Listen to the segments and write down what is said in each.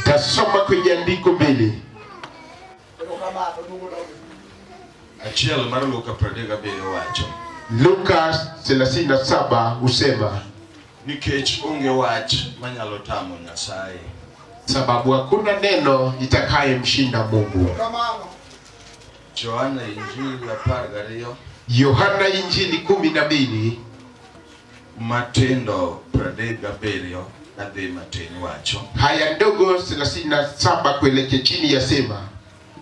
Tasoma kwenye andiko 2. Achiel mar Luka 37 wacho. Luka 37 husema, nikech onge wach manyalo tamo Nyasaye, sababu hakuna neno itakayemshinda Mungu. Yohana Injili 12. Yohana Injili 12 Matindo 37 kadhi matin wacho. Haya ndogo 37 kuelekea chini yasema,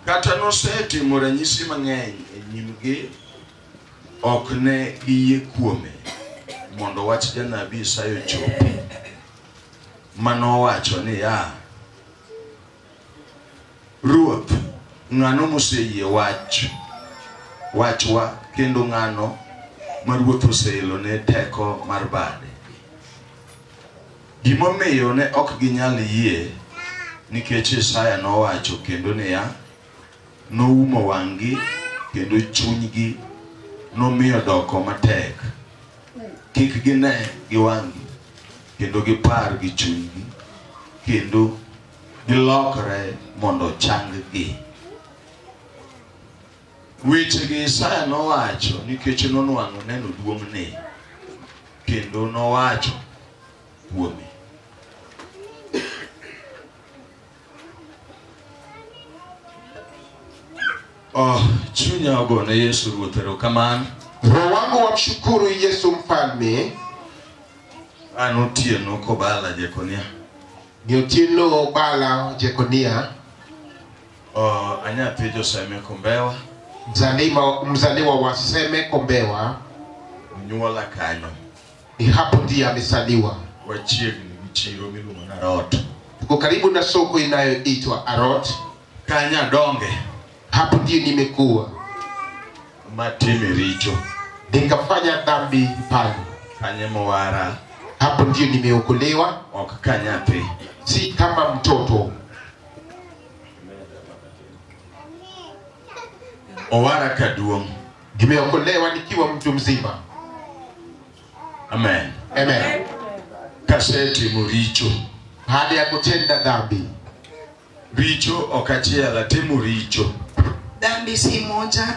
kata nosetimo ranyisi mang'eny e nyimgi, ok ne giyie kuome, mondo wach janabi Isaya ochopi, manowacho niya, Ruoth, ng'ano moseyie wachwa, kendo ng'ano ma Ruoth oseelone teko mar bade. Gimomiyo ne ok ginyal yie, nikech Isaya nowacho kendo niya, noumo wang'gi kendo chunygi nomiyo doko matek, kik gine gi wang'gi kendo gipar gi chunygi kendo gilokre mondo chang-gi. Wechegi Isaya nowacho nikech nonwang'o neno duong'ne, kendo nowacho kuome. Oh, chunya ogone Yesu Ruoth erokamano. Roho wangu wamshukuru Yesu Mfalme. An Otieno Kobala Jekonia. Ni Otieno Obala Jekonia. Oh, anyathi Joseme Kombewa. Mzaliwa wa Seme Kombewa. Nyuola kanyo. Ni hapo ndiye amesaliwa. Wachiegni gi chiro miluongo ni Arot. Tuko karibu na soko inayoitwa Arot. Kanya donge. Hapo ndiyo nimekuwa. Matime richo. Nikafanya dhambi pale. Kanye mowara. Hapo ndiyo nimeokolewa. Ok kanyathi. Si kama mtoto. Owara kaduong'. Nimeokolewa nikiwa mtu mzima. Amen. Amen. Kasetimo richo. Baada ya kutenda dhambi. Richo ok achiel, atimo richo. Dhambi si moja,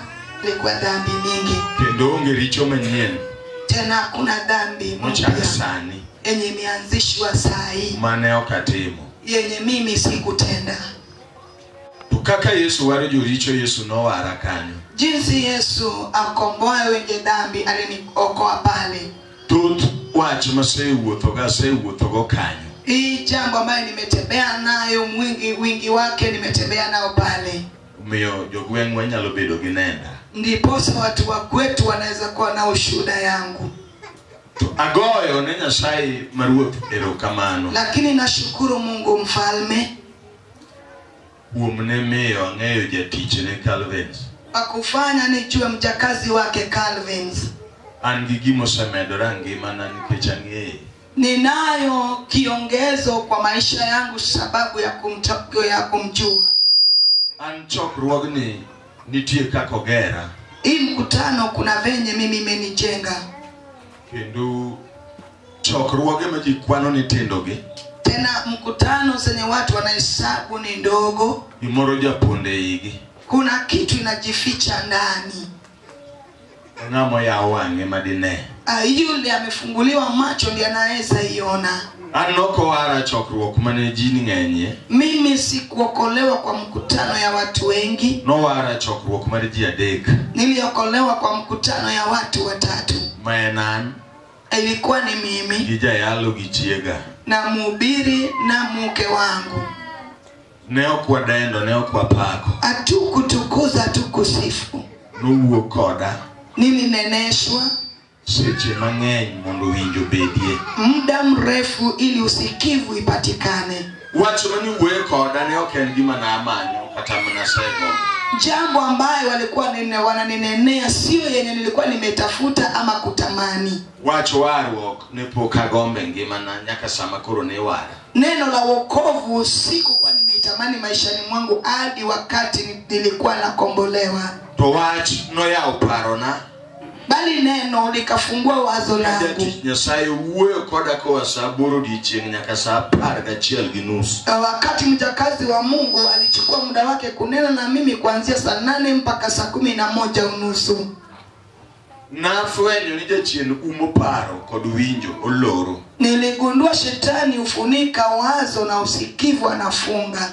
ilikuwa dhambi mingi. Kendo onge richo manyien. Tena hakuna dhambi mochak sani yenye imeanzishwa saa hii mane ok atimo, yenye mimi sikutenda. To kaka Yesu waro joricho, Yesu nowara kanyo. Jinsi Yesu akomboa wenye dhambi, aliniokoa pale. Thoth wach masewuothogo, asewuothogo kanyo. Hii jambo ambayo nimetembea nayo, wingi wake nimetembea nao pale. Omiyo jogweng'wa nyalo bedo gi nenda. Ndiposa watu wa kwetu wanaweza kuwa na ushuhuda yangu. To agoyo ne Nyasaye ma Ruoth erokamano. Lakini nashukuru Mungu Mfalme kuom ne miyo ang'eyo jatichne Calvins. Akufanya nijue mjakazi wake Calvins. An gi gima osemedora ngimana nikech ang'eye. Ninayo kiongezo kwa maisha yangu sababu ya kumjua. An chokruogni nitie kaka ogera. Hii mkutano kuna venye mimi imenijenga. Kendo chokruoge ma ji kwano ni tindogi. Tena mkutano zenye watu wanahesabu ni ndogo. Gimoro japonde igi. Kuna kitu inajificha ndani. Ng'ama oyawo wang'e madine. Yule amefunguliwa macho ndiye anaweza iona. An nokowara chokruok mane ji ng'enyie. Mimi sikuokolewa kwa mkutano ya watu wengi. Nowara chokruok mar ji 3. Niliokolewa kwa mkutano ya watu 3. Ma en an. Ilikuwa ni mimi. Gi jayalo gi chiega. Na mhubiri na mke wangu. Ne ok wadendo, ne ok wapako. Hatukutukuza, hatukusifu. Nowuok koda. Nilineneshwa seche mang'eny mondo winjo bedie. Muda mrefu ili usikivu ipatikane. Wach mane wuoyo koda ne ok en gima namanyo kata mana sego. Jambo ambayo walikuwa wananinenea sio yenye nilikuwa nimetafuta ama kutamani. Wach warruok ne pok agombe ngimana nyaka sama koro ne wara. Neno la wokovu sikuwa nimeitamani maishani mwangu hadi wakati nilikuwa nakombolewa. To wach noyawo parona. Bali neno likafungua wazo langu. Nyasaye wuoyo koda koa saa 8 odiechieng' nyaka saa 11:30. Wakati mjakazi wa Mungu alichukua muda wake kunena na mimi kuanzia saa 8 mpaka saa 11:30. Nafwenyo ni jachien umo paro kod winjo oloro. Niligundua shetani hufunika wazo na usikivu anafunga.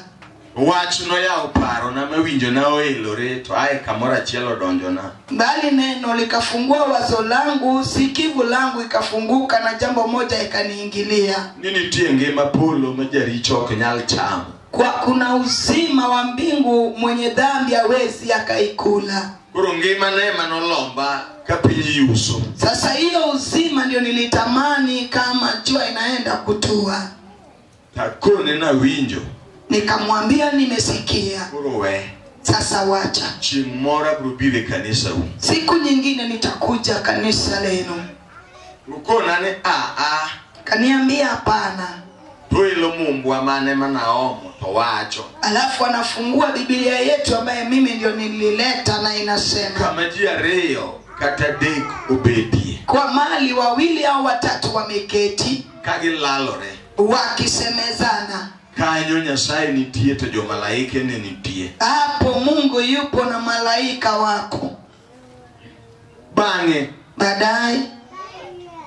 Wach noyawo paro na mawinjo na oelore to ae kamoro achiel odonjona. Bali neno likafungua wazo langu, sikivu langu ikafunguka na jambo moja ikaniingilia. Ni nitie ngima polo ma jaricho ok nyal chamo. Kwa kuna uzima wa mbingu mwenye dhambi hawezi akaikula. Koro ngima ne manolomba ka piny yuso. Sasa hiyo uzima ndio nilitamani kama jua inaenda kutua. Takone na winjo. Nikamwambia nimesikia. Koro we. Sasa wacha. Chieng' moro abiro biro e kanisa u. Siku nyingine nitakuja kanisa lenu. Ukona ni a. Kaniambia hapana. To elo mumbwa mane manaomo to wacho. Alafu anafungua Biblia yetu ambaye mimi ndio nilileta na inasema kama ji ariyo kata adek obedie. Kwa mali wawili au watatu wameketi ka gilalore wakisemezana. Kanyo Nyasaye nitie to jomalaike ne nitie. Hapo Mungu yupo na malaika wako. Bang'e baadaye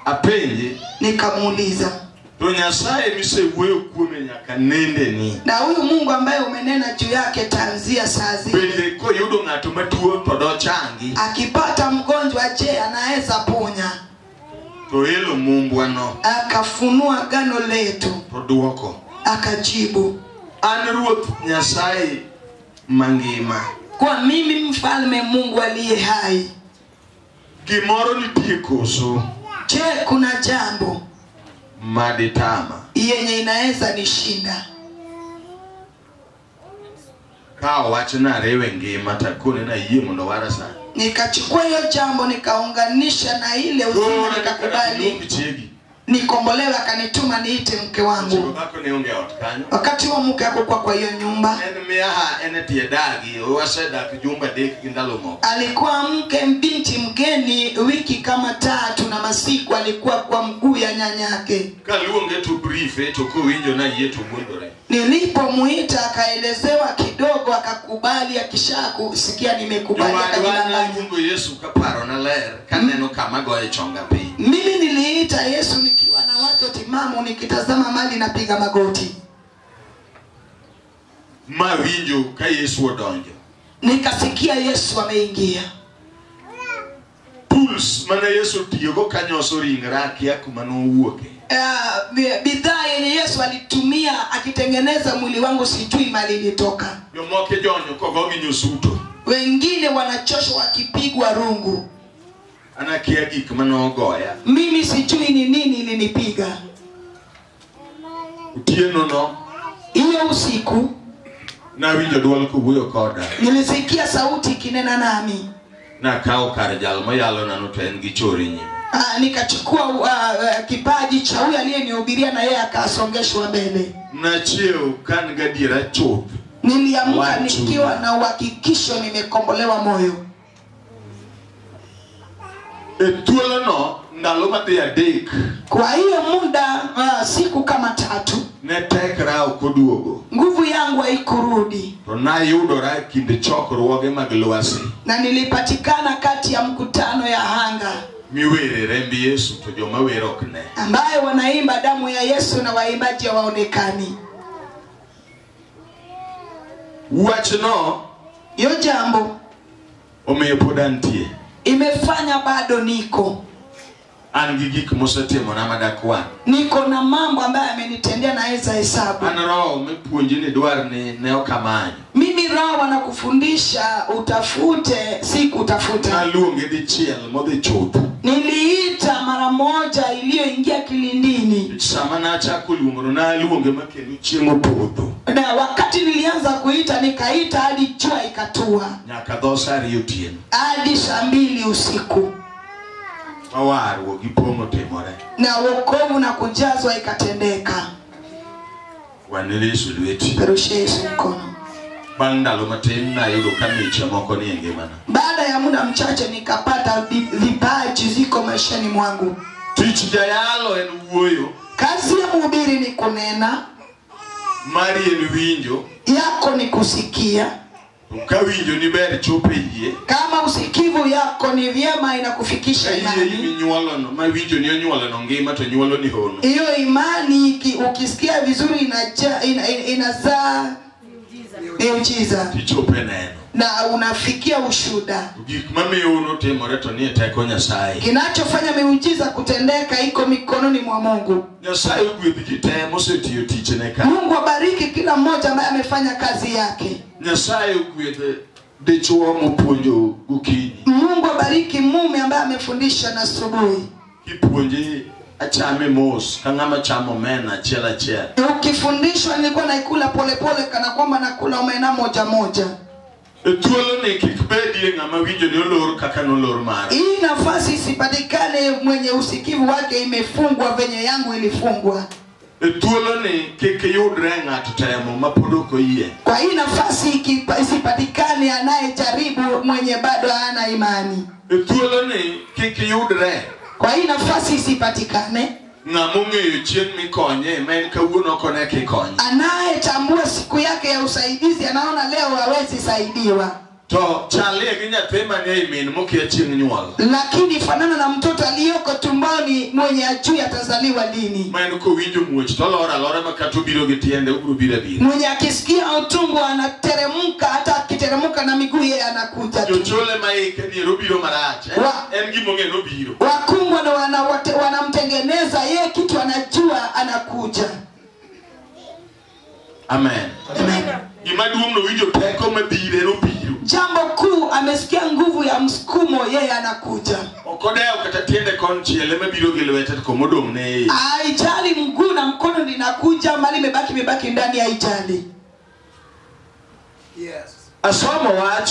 apenje, nikamuuliza, to Nyasaye misewuoyo kuome nyaka nende ni. Na huyu Mungu ambaye umenena juu yake tanzia saa zile. Bende koyudo ng'ato matuo to dochangi. Akipata mgonjwa je anaweza ponya? To elo mumbwa no. Akafunua agano letu. To duoko. Akajibu, an Ruoth Nyasaye mangima. Kwa mimi mfalme Mungu aliye hai. Gimoro nitie koso? Je, kuna jambo maditama yenye inaweza nishinda? Ka wachna rewe ngima takone na yie mondo wara sana. Nikachukua hiyo jambo nikaunganisha na ile uzima nikakubali. Nikombolewa, akanituma niite mke wangu. Wakati huo mke hakuwa kwa hiyo nyumba. Alikuwa mke binti mgeni wiki kama 3 na masiku alikuwa kwa mguu ya nyanyake. Nilipomuita akaelezewa kidogo akakubali, akisha kusikia nimekubali akajidanganya. Mimi niliita Yesu nikiwa na watu timamu nikitazama mali napiga magoti. Mawinjo ka Yesu odonjo. Nikasikia Yesu ameingia. Tools mana Yesu tiyogo kanyoso ringra akia kuma nowuoke. Bidhaa yenye Yesu alitumia akitengeneza mwili wangu sijui mali ilitoka. Jomoko jonyo kogogi nyosuto. Wengine wanachoshwa wakipigwa rungu. Anakia gik manogoya. Mimi sijui ni nini ilinipiga. Otieno no. Hiyo usiku nawinjo dwol kowuoyo koda. Nilisikia sauti ikinena nami. Nakawo kar jal mayalona no to en gi chori nyime. Nikachukua kipaji cha huyu aliyenihubiria na yeye akasongeshwa mbele. Nachiewo kan gadiera chuth. Niliamka nikiwa na uhakikisho nimekombolewa moyo. E thuolo no ndalo madhi 3. Kwa hiyo muda siku kama 3 ne tekra ok oduogo. Nguvu yangu haikurudi. To nayudora e kind chokruoge mag lwasi. Na nilipatikana kati ya mkutano ya hanga. Miwere remb Yesu to joma wero ok ne. Ambaye wanaimba damu ya Yesu na waimbaji hawaonekani. Wachno hiyo jambo omiyo pod antie. Imefanya bado niko. An gi gik mosetimona madakwan. Niko na mambo ambayo amenitendea naweza hesabu. An roho mipuonji ni dwar ni ne ok amanyo. Mimi roho wanakufundisha utafute, si kutafuta. Naluonge dichiel modhi chuth. Niliita mara moja iliyoingia kilindini. Sama nachako luongo naluonge makendo chieng' opodho. Na wakati nilianza kuita nikaita hadi jua ikatua. Nyaka dho saa 2 otieno. Hadi saa 2 usiku. Mawarruok gi pong'o timore. Na wokovu na kujazwa ikatendeka. Wan Yesu lweti. Perushie Yesu mkono. Bang' ndalo matin nayudo ka miche moko ni e ngimana. Baada ya muda mchache nikapata vipaji ziko maishani mwangu. Tich jayalo en wuoyo. Kazi ya mhubiri ni kunena. Mari en winjo. Yako ni kusikia. Ka winjo ni ber chopo e yie. Kama usikivu yako ni vyema inakufikisha imani. Yie minyuolono, ma winjo ni onyuolono ngima to nyuolo ni hono. Hiyo imani ukisikia vizuri inazaa miujiza. Tichopo e neno. Na unafikia ushuhuda. Gik mamiyo timore to nie teko Nyasaye. Kinachofanya miujiza kutendeka iko mikononi mwa Mungu. Nyasaye ogwedh ji te mosetiyo tichne ka. Mungu abariki kila mmoja ambaye amefanya kazi yake. Nyasaye ogwedh dichuo mopuonjo gokinyi. Mungu abariki mume ambaye amefundisha na asubuhi. Kipuonje achame mos ka ng'ama chamo omena achiel achiel. Ukifundishwa nilikuwa naikula polepole kana kwamba nakula omena moja moja. Thuolo ni kik bedie ng'ama winjo ni olor kaka nolor mare. Hii nafasi isipatikane mwenye usikivu wake imefungwa venye yangu ilifungwa. Thuolo ni kik yudre ng'ato temo ma pod ok oyie. Kwa hii nafasi isipatikane anayejaribu mwenye bado hana imani. Thuolo ni kik yudre. Kwa hii nafasi isipatikane ng'ama ong'eyo chieng' mikonye ma en kawuono ok one kikonye. Anayetambua siku yake ya usaidizi anaona leo hawezi saidiwa. To chalie gi nyathi manie ei min mokia chieng' nyuol. Lakini fanana na mtoto aliyoko tumboni mwenye ajui atazaliwa lini. Ma en kowinjo muoch to olor alora ma kata obiro gi tiende obiro biro abira. Mwenye akisikia utumbo anateremka, hata akiteremka na miguu yeye anakuja tu. Jochole ma ike diere obiro marach. En gima ong'eyo nobiro. Wakumbwa na wanamtengeneza yeye kitu anajua anakuja. Amen. Amen. Gima duong' nowinjo teko mabire nobiro. Jambo kuu amesikia nguvu ya msukumo, yeye anakuja. Ok odewo kata tiende konchiel ema biro gi lwete to komodong' ne iye. Haijali mguu na mkono linakuja, mali imebaki ndani, haijali. Yes. Asomo wach.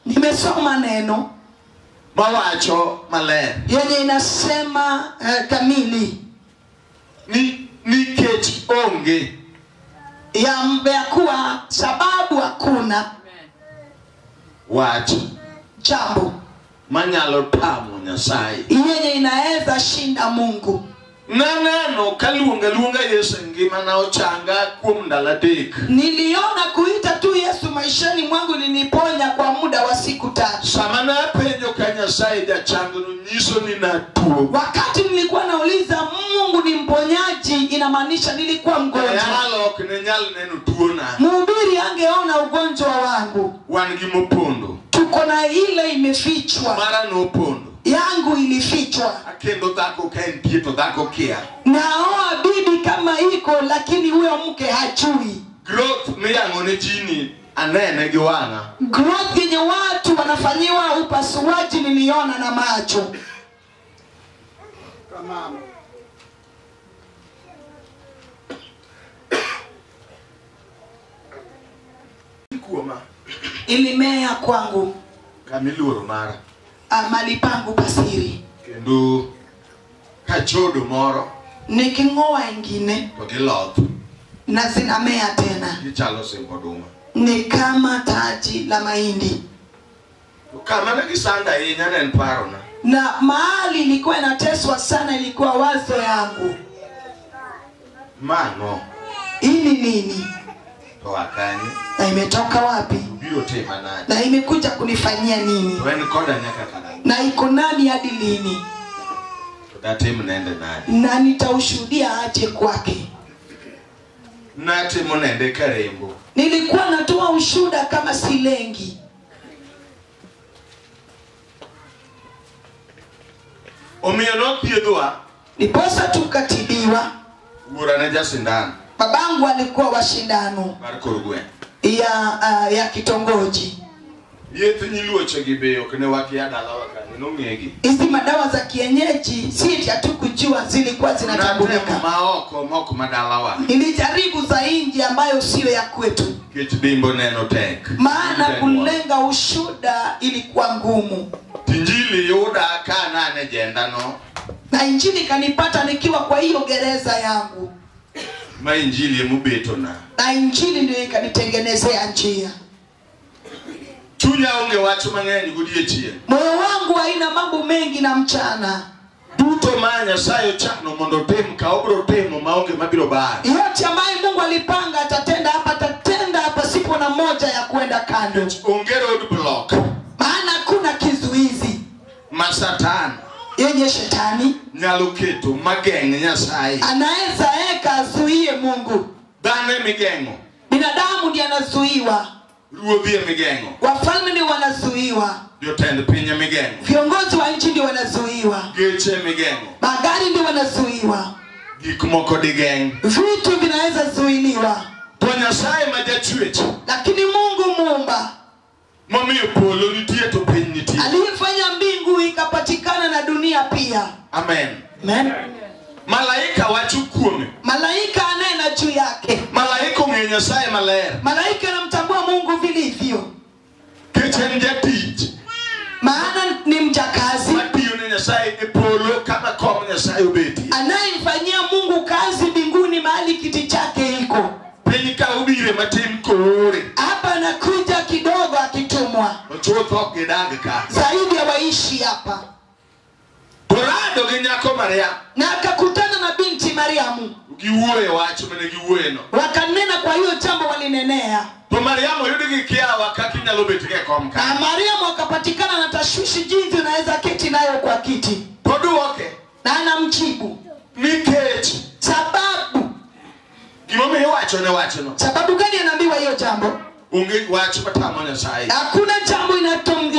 Nimesoma neno mawacho maler yenye inasema kamili ni nikech onge ya kuwa sababu hakuna wach jambo manyalo tamo Nyasaye yenye inaweza shinda Mungu. Naneno kaluonga luonga Yesu ngimana ochanga kuom ndalo adek. Niliona kuita tu Yesu maishani mwangu liniponya kwa muda wa siku tatu. Sama napenjo ka Nyasaye jachango nyiso ni natuo. Wakati nilikuwa nauliza Mungu ni mponyaji, inamaanisha nilikuwa mgonjwa. Yalo ok ne nyal neno tuona. Mhubiri angeona ugonjwa wangu. Wan gi mopondo. Tuko na ile imefichwa. Mara nopondo. Yangu ilifichwa. Akendo dhako ka entie to dhako kia. Naoa bibi kama iko lakini huyo mke hajui. Growth miyang'o ne jini anene gi wang'a. Growth yenye watu wanafanyiwa upasuaji niliona na macho. Kamano. Kuoma. Ilimea kwangu. Kamiluoro mara. Mali pangu pasiri. Kendo kachodo moro. Niking'oa ingine. To giloth. Na zinamea tena. Gichalo simbo oduma. Ni kama taji la mahindi. To kama ne gisanda ahinya ne en parona. Na mahali ilikuwa inateswa sana ilikuwa wazo yangu. Mano. Hili nini? To akanye. Na imetoka wapi? Biro tima nade? Na imekuja kunifanyia nini? To en koda nyaka karang'o? Na iko nami hadi lini? To datim nende nade? Na nitaushuhudia aje kwake? Natimo nende karembo. Nilikuwa natoa ushuhuda kama silengi. Omiyo nothiedhwa. Ndiposa tukatibiwa. Wuora ne jasindan. Babangu alikuwa wa shindano mar kor gweng' ya kitongoji. Yedhe nyiluoche gi be ok ne wakia dalawa kanyo nong'egi. Hizi madawa za kienyeji si hatukujua zilikuwa zinatambulika. Natemo maoko mok madalawa. Nilijaribu za nje ambayo sio ya kwetu. Nikech dimbo neno tek. Maana kulenga ushuda ilikuwa ngumu. Injili yuda ka nane jenda no. Na injili kanipata nikiwa kwa hiyo gereza yangu. Ma injili emubetona. Na injili ndio ikanitengenezea njia. Chunya onge wach mang'eny godiechieng'. Moyo wangu haina mambo mengi na mchana. Duto ma Nyasaye ochano mondo otim ka obiro timo maonge mabiro bare. Yote ambaye Mungu alipanga atatenda hapa, atatenda pasipo na moja ya kwenda kando. Onge road block. Maana kuna kizuizi ma Satan yenye shetani nyalo keto mageng' Nyasaye. Anaweza eka azuie Mungu. Dhano emigeng'o. Binadamu ndiye anazuiwa. Ruodhi emigeng'o. Wafalme ndio wanazuiwa. Jotend piny emigeng'o. Viongozi wa nchi ndio wanazuiwa. Geche emigeng'o. Magari ndio wanazuiwa. Gik moko digeng'. Vitu vinaweza zuiliwa. To Nyasaye ma jachwech. Lakini Mungu muumba momiyo polo nitie to piny nitie. Aliyefanya mbingu ikapatikana na dunia pia. Amen. Amen. Malaika wacho kuome. Malaika anena juu yake. Malaika ong'eyo Nyasaye maler. Malaika anamtambua Mungu vilivyo. Kech en jatich. Maana ni mjakazi. Matiyo ne Nyasaye e polo kama kom Nyasaye obetie. Anayemfanyia Mungu kazi mbinguni mahali kiti chake iko. Piny ka obire matin koore. Hapa anakuja kidogo akitumwa. Ochutho ok gidag ka. Zaidi ya waishi hapa. Torado gi nyako Maria. Na akakutana na binti Mariamu. Giwuoyo wach mane giwuoyeno. Wakanena kwa hiyo jambo walinenea. To Mariamu oyud gi kiawa kaka inyalo bet e kom ka. Na Mariamu akapatikana na tashwishi jinsi unaweza keti nayo kwa kiti. To duoke. Na anamjibu. Nikech. Sababu. Gimomiyo iwacho ne wachno. Sababu gani anaambiwa hiyo jambo? Onge wach matamo Nyasaye. Hakuna jambo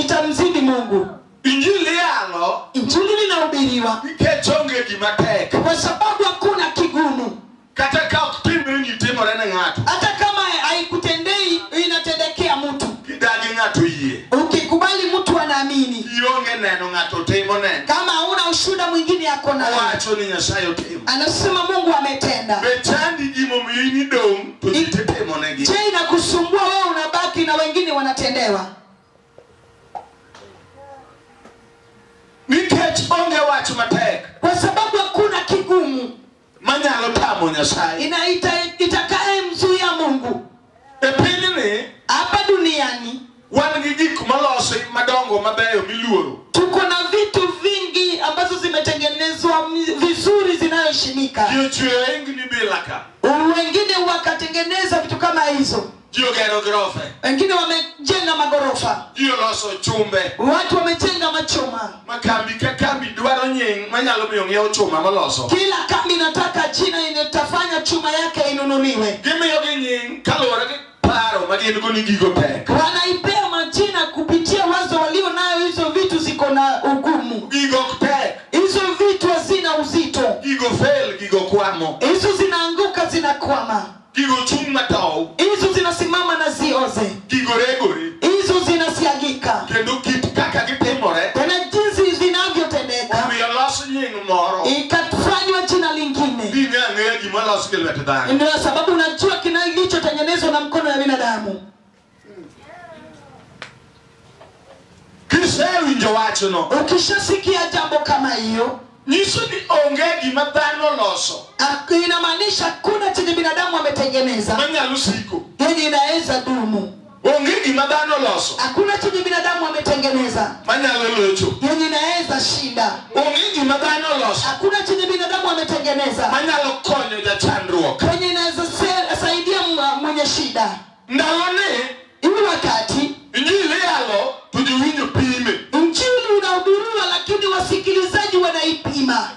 itamzidi Mungu. Injili yalo. Injili inahubiriwa. Nikech onge gima tek. Kwa sababu hakuna kigumu. Kata ka ok timre ni timore ne ng'ato. Hata kama haikutendei inatendekea mtu. Kidagi ng'ato yie. Ukikubali mtu anaamini. Ionge neno ng'ato timo neno. Kama huna ushuhuda mwingine yako nayo. Owacho ni Nyasaye otimo. Anasema Mungu ametenda. Be chandi gimomiyo in idong' to ji titimonegi. Je, inakusumbua wewe unabaki na wengine wanatendewa? Nikech onge wach matek. Kwa sababu hakuna kigumu manyalo tamo Nyasaye. Itakaye mzuia Mungu. E pinyni, hapa duniani, wan gi gik molosi madongo mabeyo miluoro. Tuko na vitu vingi ambazo zimetengenezwa vizuri zinayoheshimika. Ji ochweyo engni bila ka. Wengine wakatengeneza vitu kama hizo. Ji ogero gorofe. Wengine wamejenga magorofa. Ji oloso chumbe. Watu wamejenga machuma. Ma kambi ka kambi dwaro nying manyalo miyo ng'iew chuma moloso. Kila kambi inataka jina inatafanya chuma yake inunuliwe. Gimiyogi nying kaluwore gi paro ma gin go ni gigo tek. Wanaipea majina kupitia wazo walio nayo, hizo vitu ziko na ugumu. Gigo ok tek. Hizo vitu hazina uzito. Gigo fail, gigo kwamo. Hizo zinaanguka, zinakwama. Gigo chung' matow. Hizo zinasimama na zioze. Gigo regore. Hizo zinasiagika. Kendo kit kaka gitimore. Tena jinsi zinavyotendeka. Omiyo los nying moro. Ikafanywa jina lingine. Ging'e ang'eya gima los gi lwet dhano. Ndio sababu unajua kilichotengenezwa na mkono ya binadamu. Kisewinjo wachno. Ukishasikia jambo kama hiyo, nyiso ni onge gima dhano oloso. Inamaanisha kuna chenye binadamu ametengeneza. Manyalo siko. Yenye inaweza dumu. Onge gima dhano oloso. Hakuna chenye binadamu ametengeneza. Manyalo locho. Yenye inaweza shinda. Onge gima dhano oloso. Hakuna chenye binadamu ametengeneza. Manyalo konyo jachandruok. Yenye inaweza saidia mwenye shida. Ndalone hivi wakati Injili yalo to jowinjo pime. Injili unahubiriwa lakini wasikilizaji wanaipima.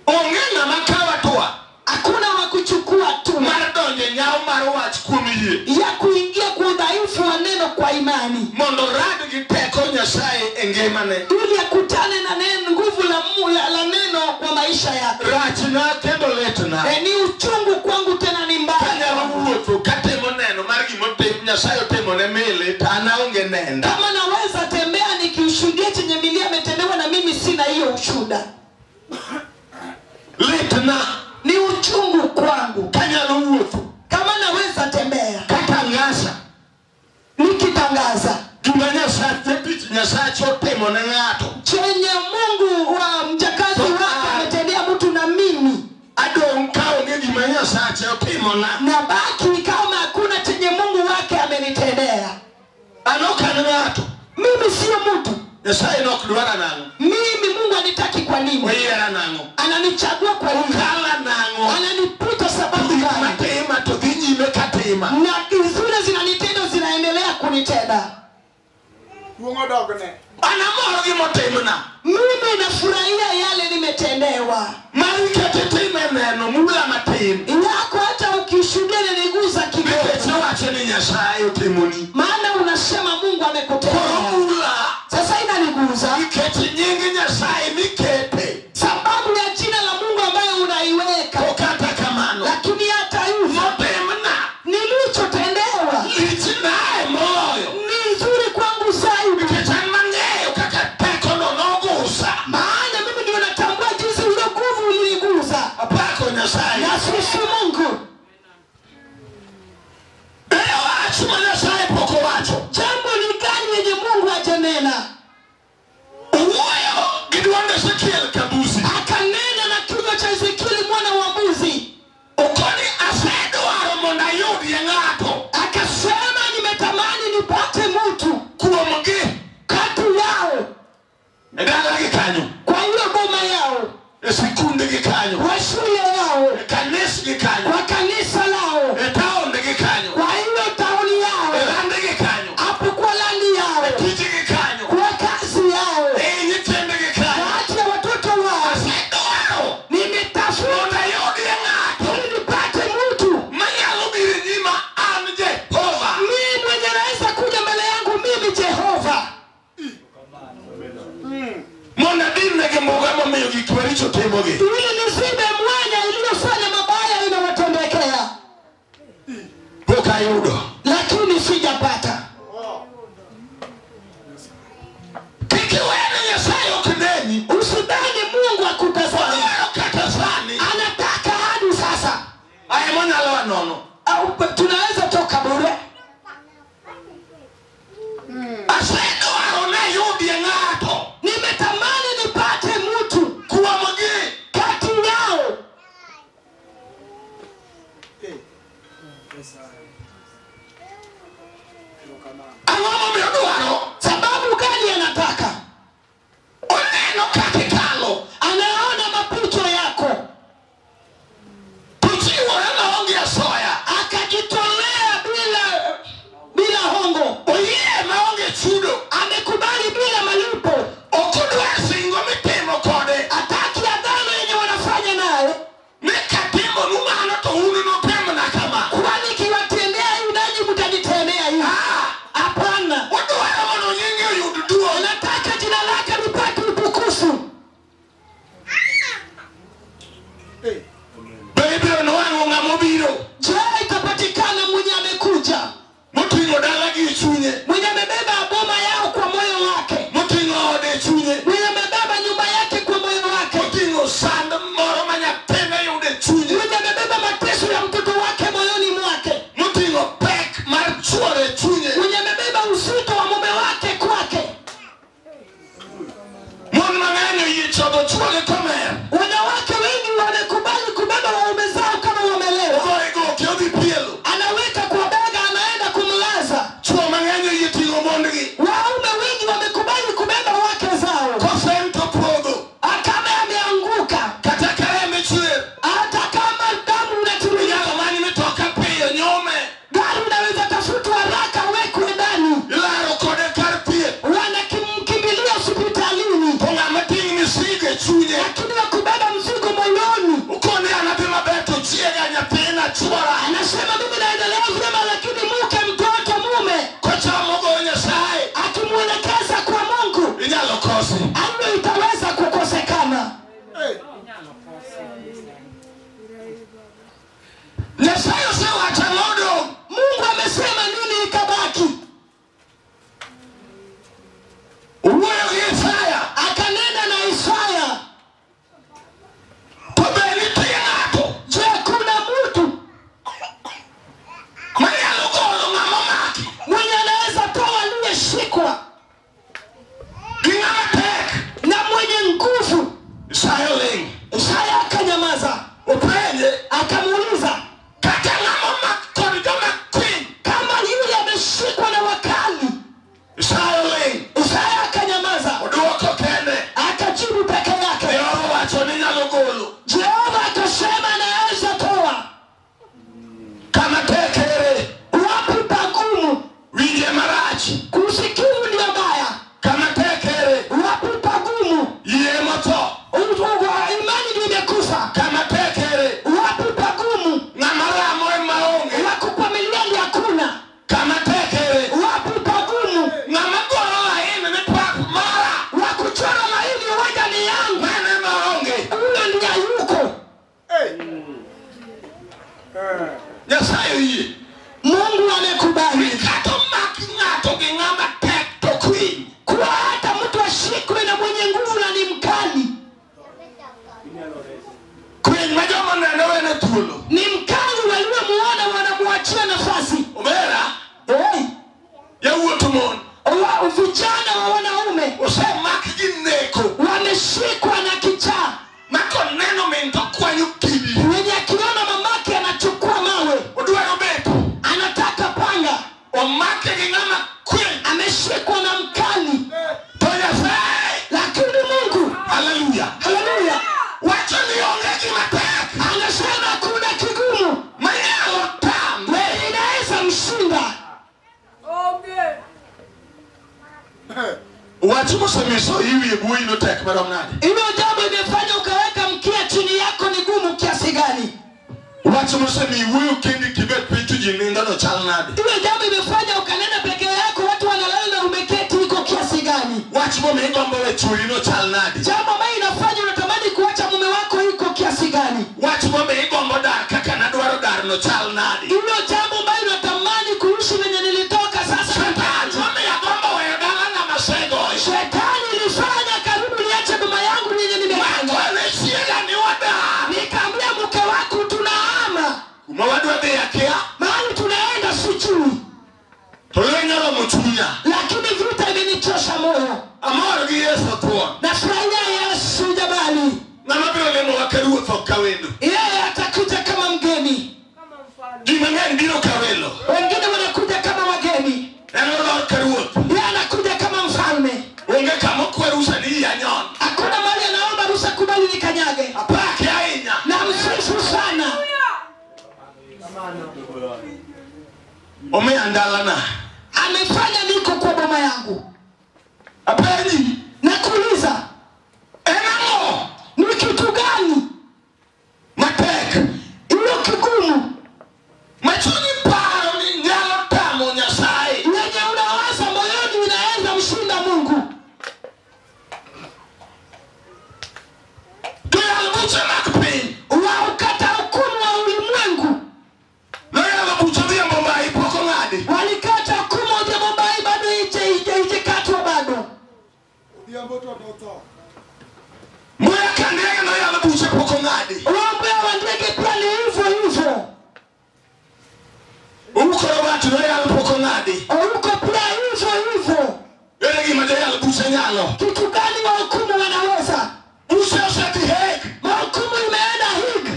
Onge ng'ama kawo hatua. Hakuna wa kuchukua hatua. Mar donjo e nyawo mar wach kuom yie. Ya kuingia kwa udhaifu wa neno kwa imani. Mondo orad gi teko Nyasaye e ngimane. Ili akutane na neno, nguvu la neno kwa maisha yake. Rachna kendo litna. Ni uchungu kwangu tena ni mbaya. Kanyalo wuotho katimo neno mar gimotim Nyasaye otimo ne Mili to an aonge nenda. Kama naweza tembea nikiushuhudia chenye Mili ametendewa na mimi sina hiyo ushuhuda. Litna. Ni uchungu kwangu. Kanyalo wuotho. Kama naweza tembea. Katangaza. Nikitangaza. Gima Nyasaye Nyasaye otimo ne ng'ato. Chenye Mungu wa mjakazi wake ametendea mtu na mimi. Adong' kaonge gima Nyasaye otimona. Nabaki kama hakuna chenye Mungu wake amenitendea. An ok an Nyasaye nok dwara nang'o? Mimi Mungu anitaki kwa nini? Oyiera nang'o? Ananichagua kwa nini? Okala nang'o? Ananipita sababu gani? Matima to dhi nyime katima. Na zile zinanitenda zinaendelea kunitenda. Anamor gi motimna. Mimi nafurahia yale nimetendewa. Mari kata itime neno mula matin. Yako hata ukishuhudia niliguza kidogo. Nikech nowacho ni Nyasaye otimoni. Maana unasema Mungu amekutendea. Koro mula. Sasa inaniguza. Nikech nying Nyasaye mikete. Sababu ya jina la Mungu ambayo unaiweka. To kata kamano. Lakini hata hivyo motimna nilichotendewa lichnae moloyo. Ni nzuri kwangu zaidi. Nikech an mang'eyo kaka tekono nogusa. Maana mimi ndio natambua jinsi ile nguvu ilinigusa. Apako Nyasaye. Na sisi Mungu. Wach ma Nyasaye pok owacho. Jambo ni gani yenye Mungu hajanena? Owuoyo gi dwond Ezekiel Kabusi. Akanena na kinywa cha Ezekiel mwana wa mbuzi. Okoni asedwaro mondo ayudie ng'ato. Akasema nimetamani nipate mtu kuomgi kati yao. E dalagi kanyo. Kwa hiyo boma yao. E sikundegi kanyo. Kwa shule yao. E kanisgi kanyo. Kwa kanisa lao. E taondegi kanyo. Kwa hiyo tauni yao. E landegi kanyo. Hapo kwa landi yao. E tijegi kanyo. Kwa kazi yao. E nyithindegi kanyo. Kwa ajili ya watoto wao. Asedwaro nimetafuta mondo ayudie ng'ato ili nipate mtu manyalo biro e nyima an Jehova. Mimi mwenye naweza kuja mbele yangu mimi Jehova. Mondo adin-negi mbuga momiyo gik maricho timogi. Ili nizibe mwanya iliyofanya mabaya inawatendekea. Pok ayudo. Lakini sijapata. Kik iwe ni Nyasaye ok neni. Usidhani Mungu akutazama. Odwaro kata sani. Anataka hadi sasa. Aye monyalo nono. Au tunaweza toka bure. Asedwaro ni ayudie ng'ato. Nimetamani nipate mtu kuomgi kati yao. Ang'o momiyo odwaro? Sababu gani anataka? Oneno kaka ikalo. Anaona mapito yako. Tochiwore maonge asoya. Akajitolea bila hongo. Oyie maonge chudo. Amekubali bila malipo. Ok odwar singo mitimo kode. Hataki agano yenye wanafanya naye. Ni katimonu mano to un unutimna kama. Kwani kiwatendea hivi nanyi mtanitendea hivi? Hapana. Odwaro thuolo. Ni mkali, waliomuona wanamwachia nafasi. Omera. Hey. Yawuot mon. Vijana wa wanaume osemak gi neko. Wameshikwa na kichaa. Mako neno min to kwanyo kidi. Mwenye akiona mamake anachukua mawe. Odwaro beto. Anataka panga. Omake gi ng'ama kwe. Ameshikwa na mkali. To Nyasaye. Lakini Mungu. Haleluya. Haleluya. Wacho ni onge gima tek. Anasema kuna kigumu. Manyalo tame. Inaweza mshinda. Wach mosemiso iwi bui no tek marom nade? Hilo jambo imefanya ukaweka mkia chini yako ni gumu kiasi gani? Wach mosemi wuoyo kendi kibet piny to ji nindo no chal nade? Hilo jambo imefanya ukanena peke yako watu wanalala na umeketi iko kiasi gani? Wach momiyo igombo we churi no chal nade? Jambo ambayo inafanya unatamani kuacha mume wako iko kiasi gani? Wach momiyo igombo dar kaka nadwaro dar no chal nade? Hilo jambo ambayo unatamani kuishi venye nilitoka sasa. Shetani momiyo agombo weyo dala na masego. Shetani ilifanya karibu niache baba yangu yenye nimepanga. Nikaambia mke wako tunahama. Kuma wadwa dhi akia. Mahali tunaenda sijui. To lweny oromo chunya. Lakini vita imenichosha moyo. Amor gi Yesu thuon. Nafurahia Yesu jamani. Ng'ama biro limowa ka ruoth ok ka wendo. Yeye atakuja kama mgeni. Ji mang'eny biro ka welo. Wengine wanakuja kama wageni. En olor ka ruoth. Yeye anakuja kama mfalme. Onge kama okwa rusa ni iya nyon. Hakuna mahali anaomba rusa kubali nikanyage. Apake ahinya. Na msifu sana. Omiya ndalana. Amefanya niko kwa boma yangu. Apenji. Nakuuliza. En ang'o? Ni kitu gani? Matek. Ilo kigumu. Ma chunyi paro ni nyalo tamo Nyasaye. Yenye unawaza moyoni inaweza mshinda Mungu. Joyal buche mag piny. Waukata hukumu wa ulimwengu. Noyalo buch Odhiambo Mbai pok ong'adi. Walikata hukumu Odhiambo Mbai bado ije katwa bado. Mbuya Kandege noyalo buche pok ong'adi. Mbuya wa ndege pia ni hivyo hivyo. Ouko Robert noyalo pok ong'adi. Ouko pia hivyo hivyo. Ere gima joyal buche nyalo? Kitu gani wahukumu wanaweza? Buche osedhi Hague. Mahukumu imeenda Hague.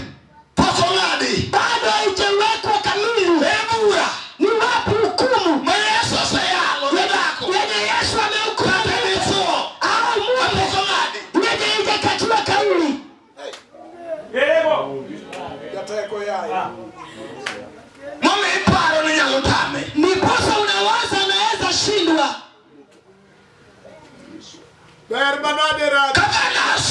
Pok ong'adi. Bado haijawekwa kamili. E bura. Ni wapi hukumu? Ma Yesu oseyalo ne dhako. Yenye Yesu amehukumu. Kata dichuo. Au mume. Pok ong'adi. Yenye haijakatiwa kauli. Momiyo iparo ni nyalo tame. Ndiposa unawaza anaweza shindwa. Governors.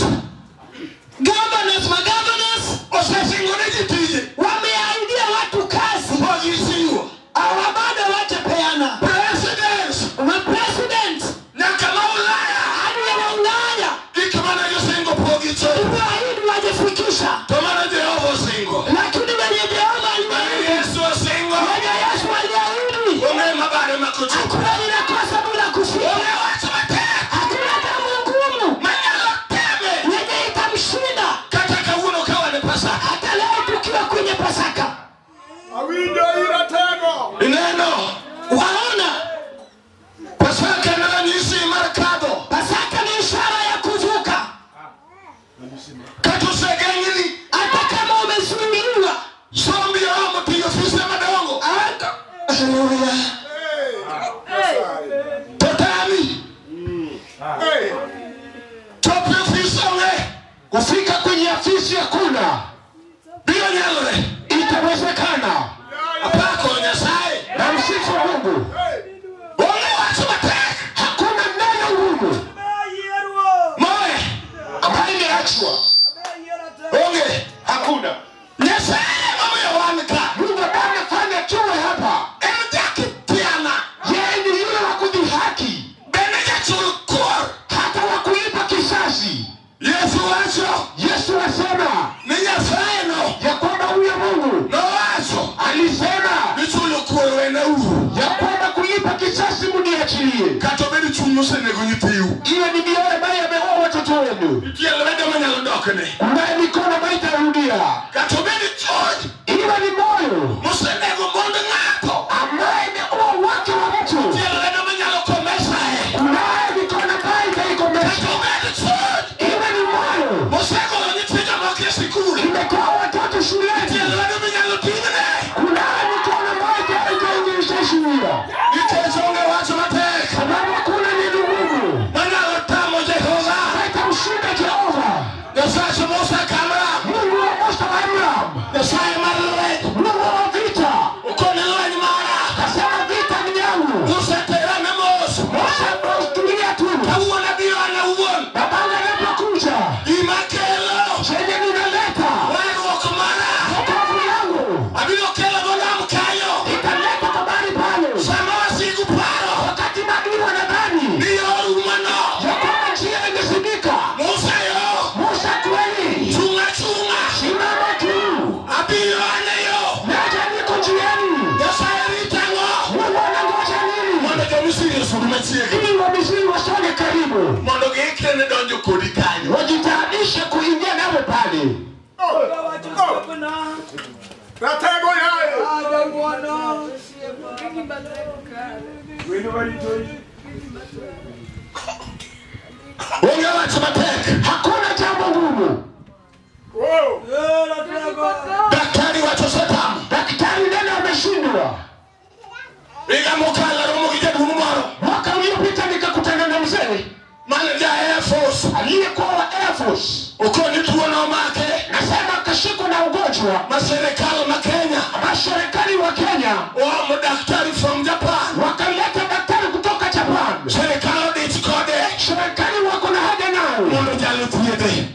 Governors, magovernors osesingo ne ji tije. Wameahidia watu kazi. Pok gichiwo. Hawa bado hawajapeana. Presidents. Ma president. Nyaka ma Ulaya. Hadi ya Ulaya. Gik mane gisingo pok gichopo. Imeahidi hawajafikisha. To mano Jehova osingo. Lakini wenye Jehova aliahidi. Yesu osingo. Wenye Yesu aliahidi. Onge mabare makochopo. Hakuna linakosa bila kufika. Onge wach matek. Hakuna jambo ngumu. Manyalo teme. Yenye itamshinda. Kata kawuono ka wan e Pasaka. Hata leo tukiwa kwenye Pasaka. Ineno. Waona. Pasaka en ranyisi mar kadho. Pasaka ni ishara ya kuvuka. Kata osegeng'ni. Hata kama umezuiliwa. Sombi oromo tiyo ofise madongo. Haleluya. To tami. Chopo e ofis onge. Kufika kwenye afisi hakuna. Biro nyalore. Itawezekana. Apako Nyasaye. Na msifu Mungu. Onge wach matek. Hakuna neno ngumu Moe. ambayo imeachwa. Onge. Hakuna. Nyasaye momiyo wan ka. Mungu ambaye amefanya tuwe hapa. En jakitiana. Yeye ni yule wa kudhihaki. Bende jachul kuor. Hata wa kulipa kisasi. Yesu wacho. Yesu asema Ni Nyasaye no. ya kwamba huyo Mungu Nowacho. alisema Ni chulo kuor wenauru. ya kwamba kulipa kisasi mniachilie. Kata obedo chuny mosenego nyithiu. Iwe ni mioyo ambayo ameua watoto wenu. Nitie lwedo manyalo dokne. Kunaye mikono ambayo itarudia. Kata obedo chuny atakayezuia. Sababu hakuna neno ngumu haitamshinda Jehova. Mungu wa Musa wa Abraham, Mungu wa vita, kasema vita ni yangu. Musa tulia tu, babangu anapokuja, chenye ninaleta wokovu yangu italeta habari pale. Wakati maadui wanadhani ya kwamba njia imezibika, Musa kweli, simama tu, naja niko njiani. Mungu anangoja nini? Ili Wamisri wasonge karibu, wajitayarishe kuingia nawe pale. Hakuna jambo ngumu. Daktari neno ameshindwa. Mwaka uliopita nikakutana na mzee aliyekuwa wa Air Force. Nasema akashikwa na ugonjwa. Maserikali wa Kenya wakaleta daktari kutoka Japan. Serikali wako na haja nayo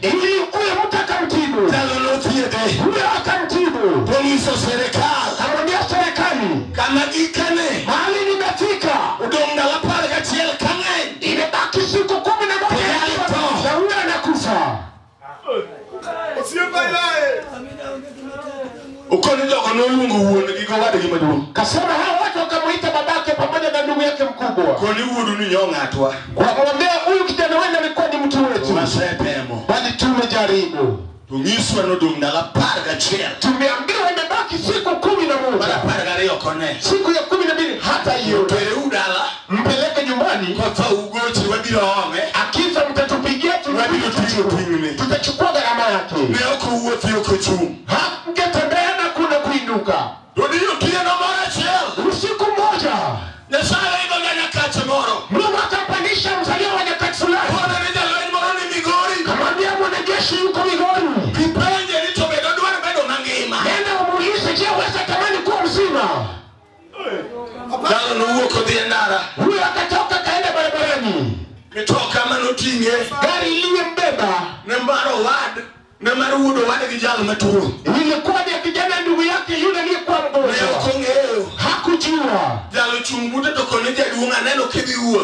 ili huyo mtu akamtibu. Huyo akamtibu. Akamwambia serikali, mahali nimefika, imebaki siku 11 na huyo anakufa. Kasema hao watu wakamuita babake pamoja na ndugu yake mkubwa, wakamwambia huyu kijana wenu alikuwa ni mtu wetu, bali tumejaribu, tumeambiwa imebaki siku 11, siku ya 12 hata hiyo mpeleke nyumbani. Akifa mtatupigia, tutachukua gharama yake. Hangetembea na kuna kuinuka. Usiku mmoja Mungu akampandisha mzaliwa wa nyakati fulani, kamwambia mwanajeshi yuko Migori, nenda umuulize, je, waweza tamani kuwa mzima? Huyo akatoka kaenda barabarani, gari iliyembeba ilikuwa ni ya kijana ndugu yake yule aliyekuwa mgonjwa. Hakujua.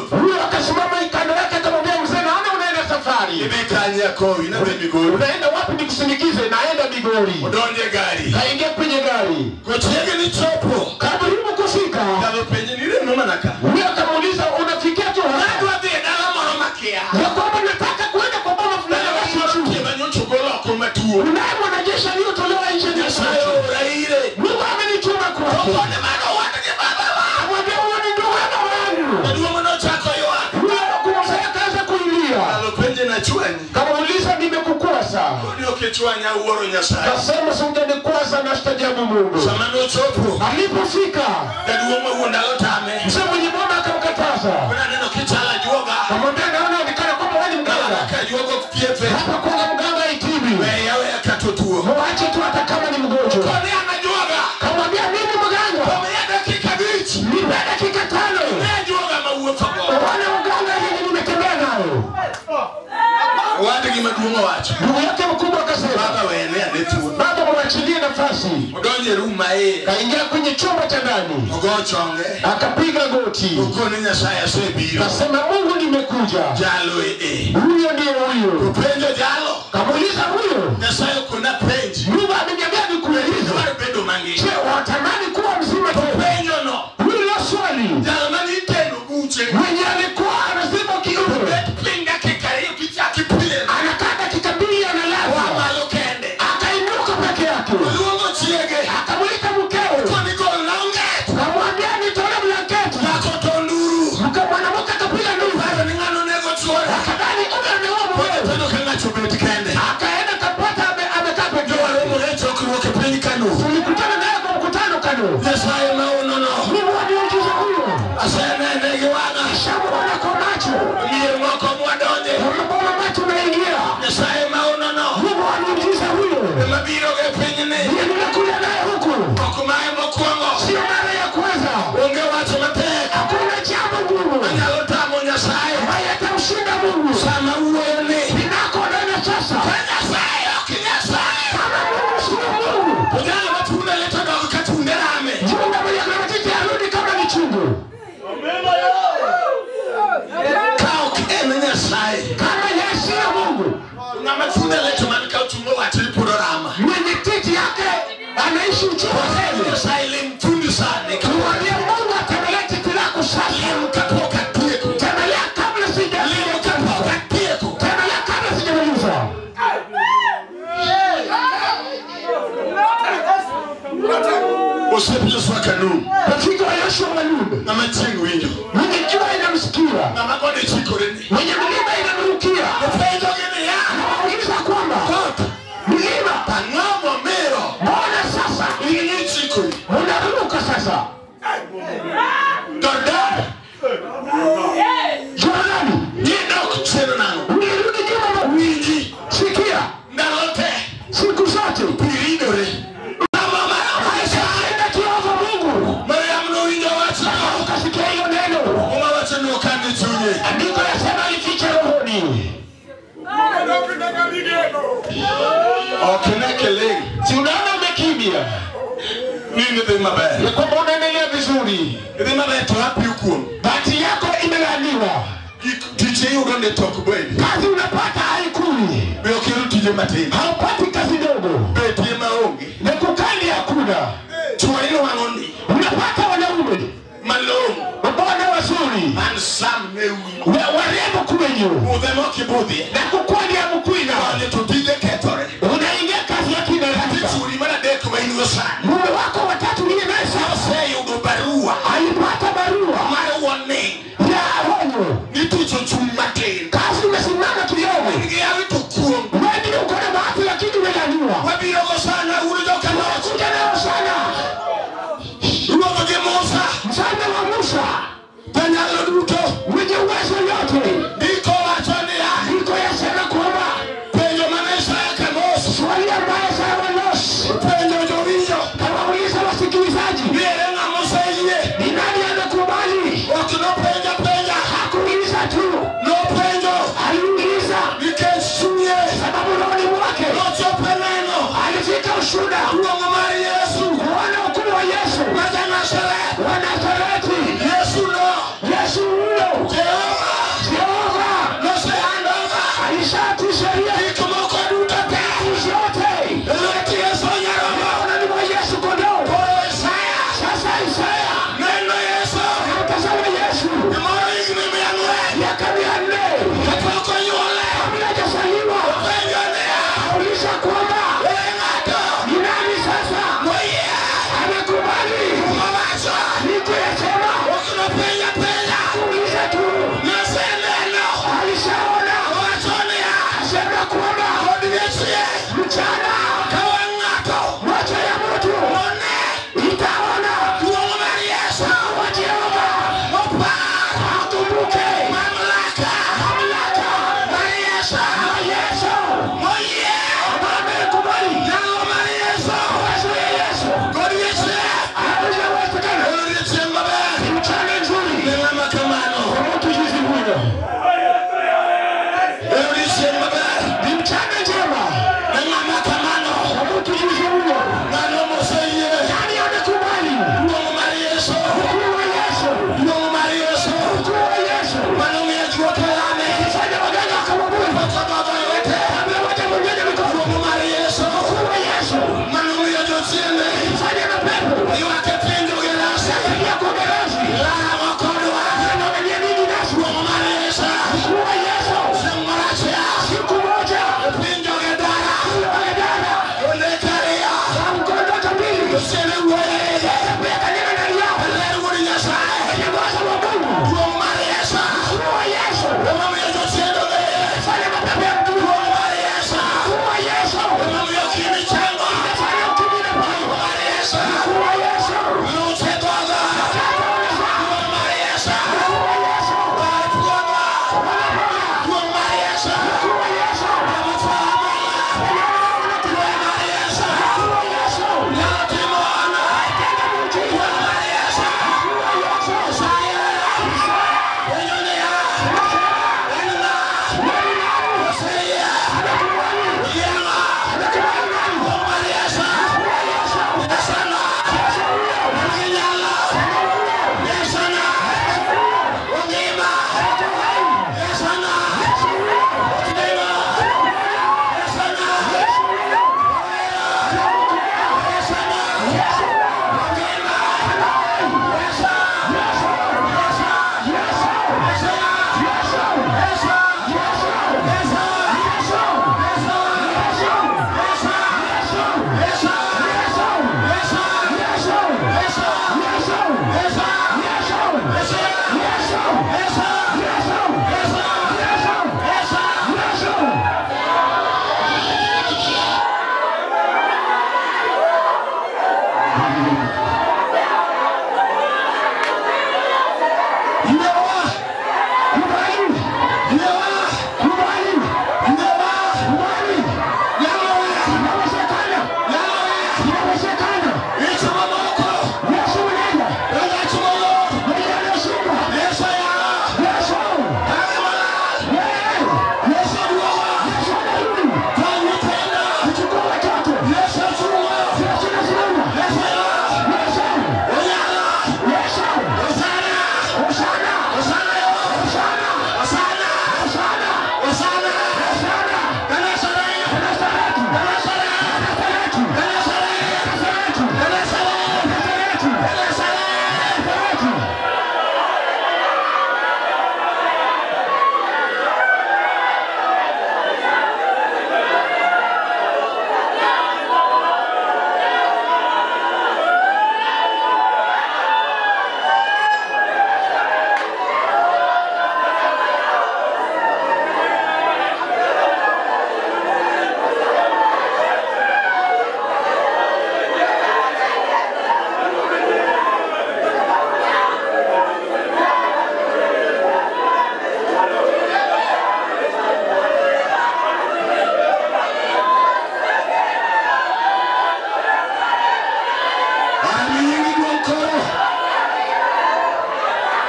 Huyo akasimama kando yake akamwambia, mzee, naona unaenda safari. Unaenda wapi nikusindikize? Naenda Migori. Kaingia kwenye gari. Karibu kufika, huyo akamuuliza, unafikia tu hapa? Ya kwamba nataka kwenda kwa baba fulani. Unaye mwanajeshi aliyotolewa nje. Mungu amenituma kwake. Amwambia huyo ni ndugu ya baba yangu. Huyo kumzee akaanza kulia. Kamuuliza, nimekukosa. Kasema singenikwaza na stajabu Mungu. Alipofika mzee mwenye boma akamkataza. Kamwambia, naona onekana kwamba wewe ni mganga. Hapa kuna mganga itibi. Muache tu hata kama ni mgonjwa. Kamwambia, mimi mganga. Nipe dakika 5. Wana mganga yenye nimetembea nayo. Ndugu yake mkubwa akasema, baba, mwachilie nafasi. Kaingia kwenye chumba cha ndani, akapiga goti, kasema, Mungu nimekuja. Huyo ndiye huyo. Kamuuliza huyo, Mungu ameniambia nikuulize, je, watamani kuwa mzima tena? Huyo swali mwenye alikuwa anazima kiuno, anakaa dakika 2 analala, akainuka peke yake, akamwita mkewe, akamwambia nitolee blanketi. Mwanamke akapiga nduru, akadhani huyo ameua mumewe. Akaenda kapata amekaa peke yake. Tulikutana naye kwa mkutano Kano. e pinyni. Nimekuja naye huku. Ok mae mokwongo. Sio mara ya kwanza. Onge wach matek. Hakuna jambo gumu manyalo tamo Nyasaye. Ambaye atamshinda Mungu. Sama wuoyo ni ninakonena sasa. Ka Nyasaye ok Nyasaye. Kama Mungu sio Mungu. To jalo ma thunde lito dog ka thunde rame. Chunga mwenye matiti arudi kama ni chungu. Ka ok en Nyasaye. Kama yeye sio Mungu. Ng'ama thunde lito man ka ochung' owacho ni pod orama. Mwenye titi yake anaishi uchungu. Nyasaye lim thundi sani. Kumwambia Mungu atembelee titi lako sasa. Lim kapok atieko. Tembelea kabla sija. Lim kapok atieko. Tembelea kabla sijamaliza. Osiep Joshua Kanun. Rafiki wa Yoshua Kanun. Ng'ama chieng' winjo. Mwenye jua inamsikia. Ng'ama gode chikorene. Mwenye mlima inamrukia. Openjogi niya. Anawauliza kwamba Got. mlima Ang'o momiyo mbona sasa in ichikori? unaruka sasa? Jordan. Jordani Nidok chien nang'o? ulirudi nyuma. Winji. Sikia, Ndalo te. siku zote Pi ridore. Mama mar haishaenda kiroho Mungu. Mariam nowinjo wachno. Ukasikia hiyo neno. Muma wacho ni okane chunye. Andiko yasema alificha rohoni. Ok ne kiling'. Si unaona umekimya Ni idhi maber. ya kwamba unaendelea vizuri. Idhi maber to hapi kuom. Bahati yako imelaaniwa. Gik tich iyudo ni to ok bedi. Kazi unapata haikui. Be ok iyud tije matin. Haupati kazi ndogo. Betie maonge. Na kukali hakuna. Chuo inwang'o ni Unapata wanaume malong'o. mabwana wazuri Handsome ne winyo. warembo kwenyu Budhe mok ibudhie. na kukwani ya mkwina. Donjo to tije kethore. Unaingia kazi ya kina Kata rafika. churi mar adek ma in go sani. Mume wako watatu niye naye sasa Oseyudo barua alipata barua mar warning ya onyo. ni tich ochung' matin. Kazi imesimama kidogo. In gi hawi to kuom. Wewe ndio uko na bahati lakini umelaaniwa. Wabiro go sana un jokaloch. Kuja nayo sana. Ruodh gi Musa. Mfalme wa Musa Janyalo duto. mwenye uwezo yote. Ndiko wacho niya. Ndiko yasema kwamba Penjo mane Isaya Kamos. swali ambayo Isaya Los Penjo jowinjo. kawauliza wasikilizaji, Ni ere ng'ama oseyie. ni nani amekubali? Ok nopenjo penja. Hakuuliza tu, Nopenjo aliuliza nikech chunye sababu rohoni mwake nochopo e neno alifika ushuhuda duong' mar Yesu kuona ukuu wa Yesu ma ja-Nazareth. wa Nazareti. Yesu no Yesu huyo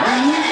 Mi nyingi